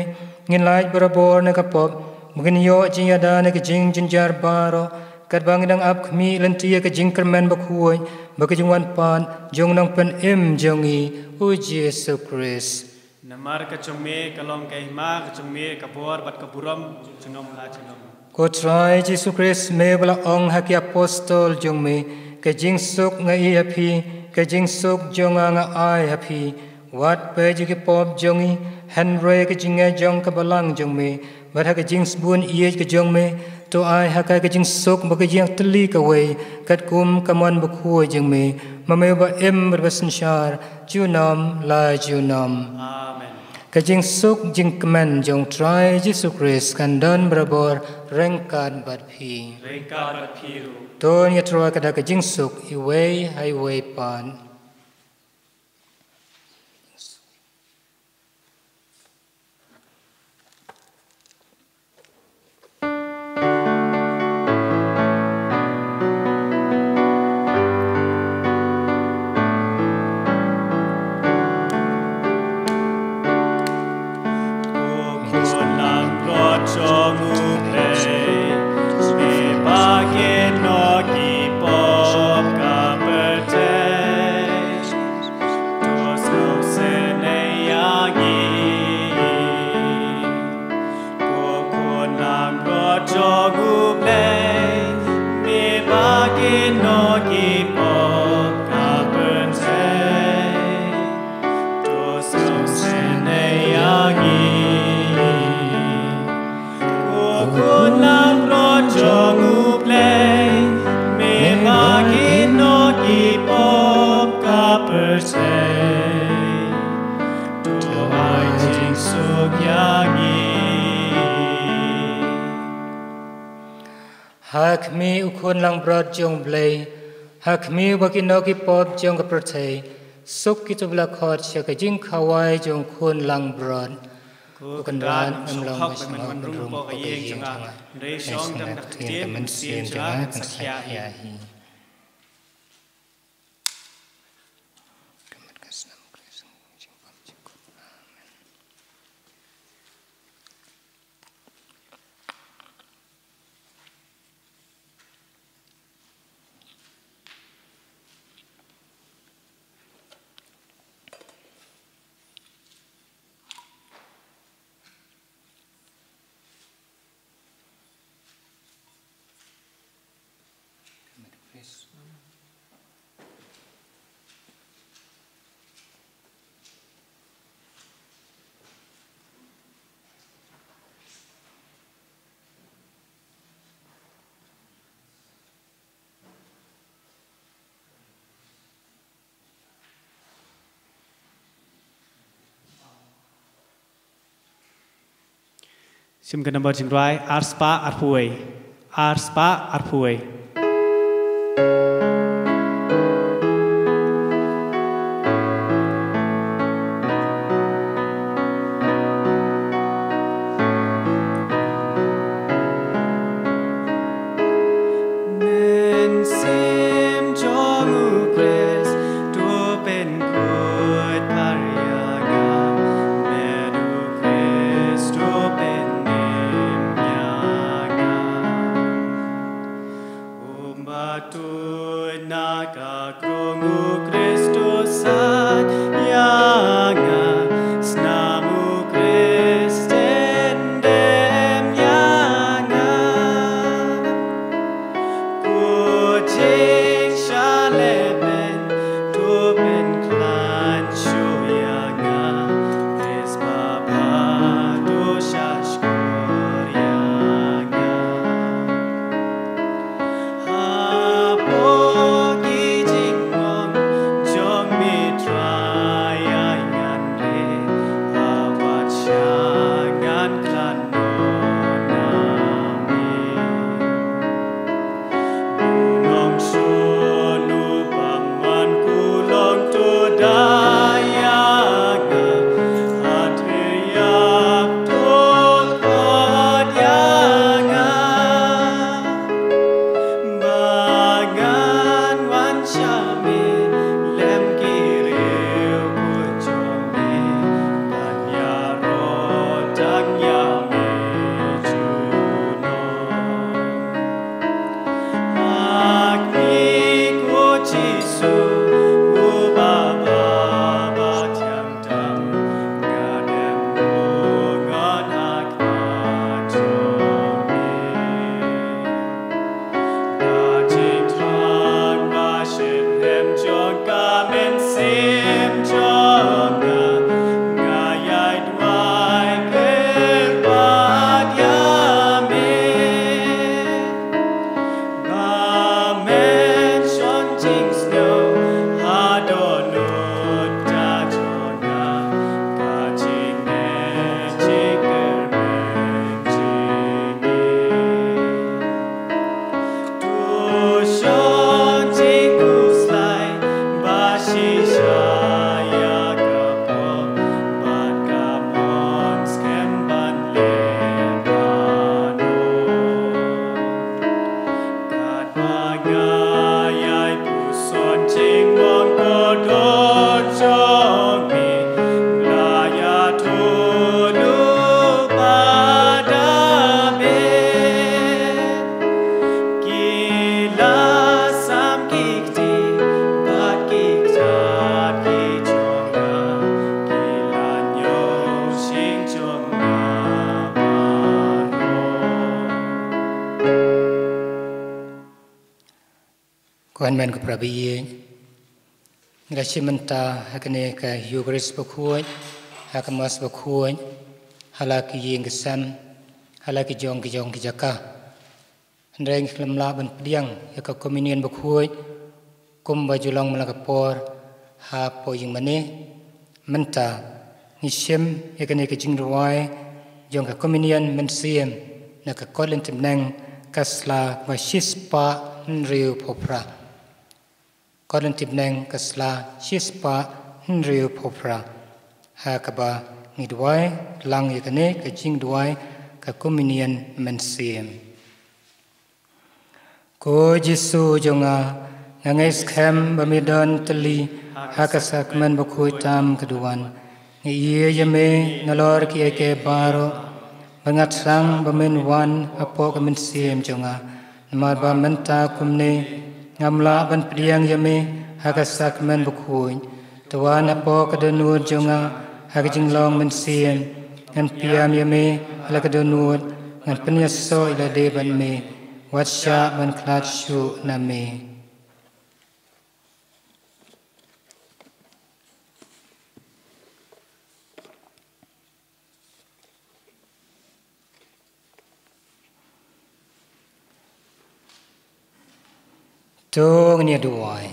ngin lait barabor na ka pop, ba ngin ïoh jingïada na ka jingjynjar baroh, katba ngi dang ap khmih lynti ïa ka jingkyrmen bakhuid bad ka jingwan pat jong u Nongpynim jong ngi, u Jisu Khrist. Namar ka jong me ka long ka hima, ka jong me ka bor bad ka burom, junom la junom. Ko Trai Jisu Khrist, me ba la ong ha ki apostol jong me, ka jingsuk nga ai ha phi, ka jingsuk jong nga nga ai ha phi. Wat peit ïa ki pop jong ngi, hynrei ka jingngeit jong ka balang jong me, bad ha ka jingsbun ïeit ka jong me, to ai ha ka ka jingsuk bad ka jingïatylli kawei, katkum ka mon bakhuid jong me, ma me uba im bad ba synshar, junom la junom. Amen. Ka jingsuk jingkmen jong u Trai Jisu Khrist kan don barabor ryngkat bad phi. Ryngkat bad phi ruh. To ngin ïatyrwa ka da ka jingsuk, iwei ha iwei pat. Jong U Blei, me ba kynnoh ki pop ka pyrthei. To sngewsynei ïa ngi. Ko khun langbrot jong U Blei, me ba kynnoh ki pop ka pyrthei. To sngewsynei ïa ngi. Ko khun langbrot jong U Blei, me ba kynnoh ki pop ka pyrthei. To ai jingsuk ïa ngi. Ha khmih u khun langbrot jong U Blei, ha khmih uba kynnoh ki pop jong ka pyrthei, suk kito ba la khot sha ka jingkhawai jong u khun langbrot. Ko Kynrad, ym long ba sngewhok ban rung hapoh ka ïing jong nga, hynrei shong tang da ka ktien ka mynsiem jong nga kan sa khia hi. Shim ka number jingrwai, ar spah arphew wei. Ar spah arphew wei. Mynsiem jong U Khrist, to pynkhuid pharya nga. Met U Khrist, to pynim ïa nga. Kumba to Ko hynmen ko para baieit, ngi la shim mynta ha kane ka Eucharist bakhuid, ha ka Mass bakhuid, ha la ki ïing ki sem, ha la ki jong ki jong ki jaka. Hynrei ngi khlem lah ban pdiang ïa ka Communion bakhuid kumba ju long man la ka por hapoh ïingmane. Mynta ngi shim ïa kane ka jingduwai jong ka Communion mynsiem na ka kot lynti bneng ka sla ba shispah hynriewphew phra. Kot lynti bneng ka sla shispah hynriewphew phra, ha kaba ngi duwai lang ïa kane ka jingduwai ka Communion mynsiem. Ko Jisu jong nga, nga ngeit skhem ba me don tylli ha ka sakramen bakhuid tam ka duwan. Nga ïeit ïa me nalor kiei kiei baroh, bad nga thrang ba men wan hapoh ka mynsiem jong nga. Namar ba mynta kumne ngam lah ban pdiang ïa me ha ka sakramen bakhuid. To wan hapoh ka dohnud jong nga ha ka jinglong mynsiem. Ngan pdiang ïa me ha la ka dohnud, ngan pynïasoh ïa lade bad me. Wat shah ban khlad shuh na me. To ngin ïa duwai.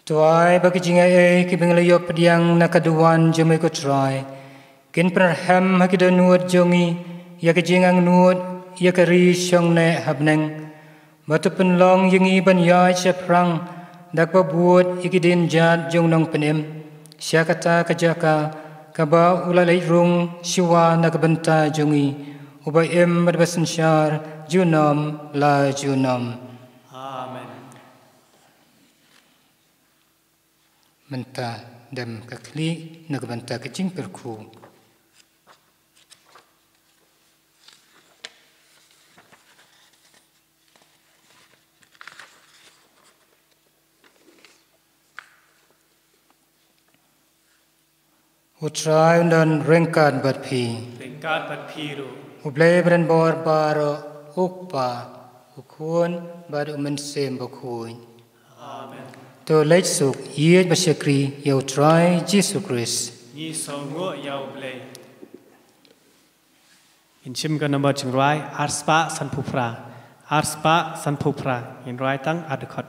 To ai ba ki jingaiei kiba ngi la ïoh pdiang na ka duwan jong me ko Trai, kin pynrhem ha ki dohnud jong ngi ïa ka jingangnud ïa ka ri shong neh ha bneng. Bad to pynlong ïa ngi ban ïaid shaphrang da kaba bud ïa ki dienjat jong u Nongpynim, sha kata ka jaka kaba u la leit rung shuwa na ka bynta jong ngi, uba im bad ba synshar junom la junom. Amen. Mynta dem ka khlieh na ka bynta ka jingkyrkhu. U Trai un don ryngkat bad phi. Ryngkat bad phi ruh. U Blei ba donbor baroh, u Kpa, u Khun bad u Mynsiem Bakhuid. Amen. To leit suk, ïeit bad shakri ïa u Trai Jisu Khrist. Ngi sngewnguh ïa u Blei. Ngin shim ka nombor jingrwai arspah sanphew phra. Arspah sanphew phra. Ngin rwai tang ar dkhot.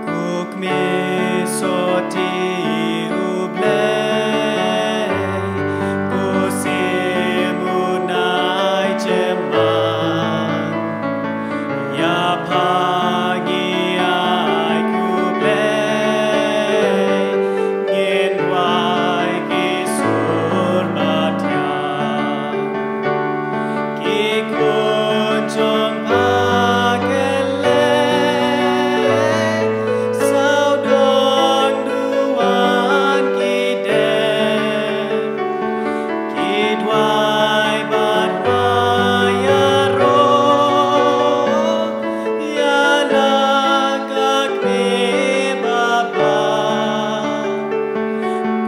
Ko kmie sotti, u Blei, ko sim un ai jemma. Ïa pha ngi ai, ko Blei, ngin wai ki sur bad ïa ki khun jong pha kylleng, sawdong duwan ki dei, ki duwai bad wai ïaroh ïa la ka kmie babha.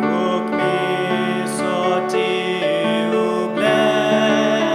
Ko kmie sotti, u Blei,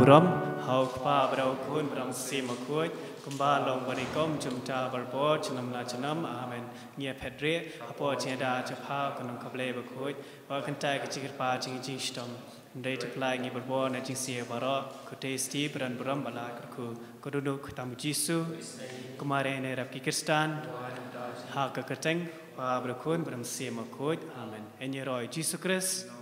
Brom, ha u Kpa bad u Khun bad u Mynsiem Bakhuid, kumba long bad nyngkong, mynta bad barabor, junom la junom. Amen. Ngi ïa phet rieh hapoh jingïada jong u Kpa, u Nongkha Blei Bakhuid, bad kyntait ka jingkyrpad jong ki jingshitom, hynrei to pyllait ïa ngi barabor na jingsiew baroh, ko Trai Jisu, ba don burom bad la kyrkhu. Ko Dohnud Khyrdop u Jisu, ko Maria Nongïarap ki Khristan, ha ka kyrteng u Kpa bad u Khun bad u Mynsiem Bakhuid. Amen. Yn ïaroh ïa u Jisu Khrist.